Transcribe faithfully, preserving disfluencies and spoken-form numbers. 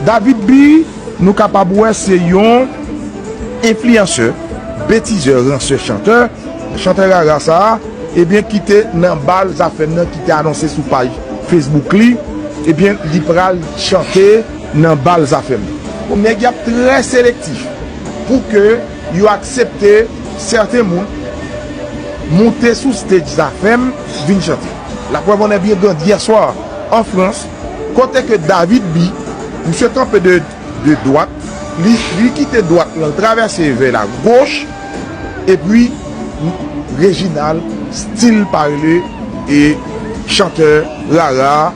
David B, nou kapab wè se yon enfliyansè, betizè, ransè, chantè, chantè rara sa a, ebyen, ki te nan bal Zafèm nan, ki te anonse sou paj Facebook li, ebyen, li pral chante nan bal Zafèm. Bon, nèg y ap trè selektif pou ke yo aksepte sèten moun moute sou stage Zafèm vin chante. Laprèv en est bien grande yè swa an Frans, kote ke David B, misye kanpe de, de dwat, li, li kite dwat lan, l travèse vè la goch, epi Reginald, stil pa rele, e chantè rara.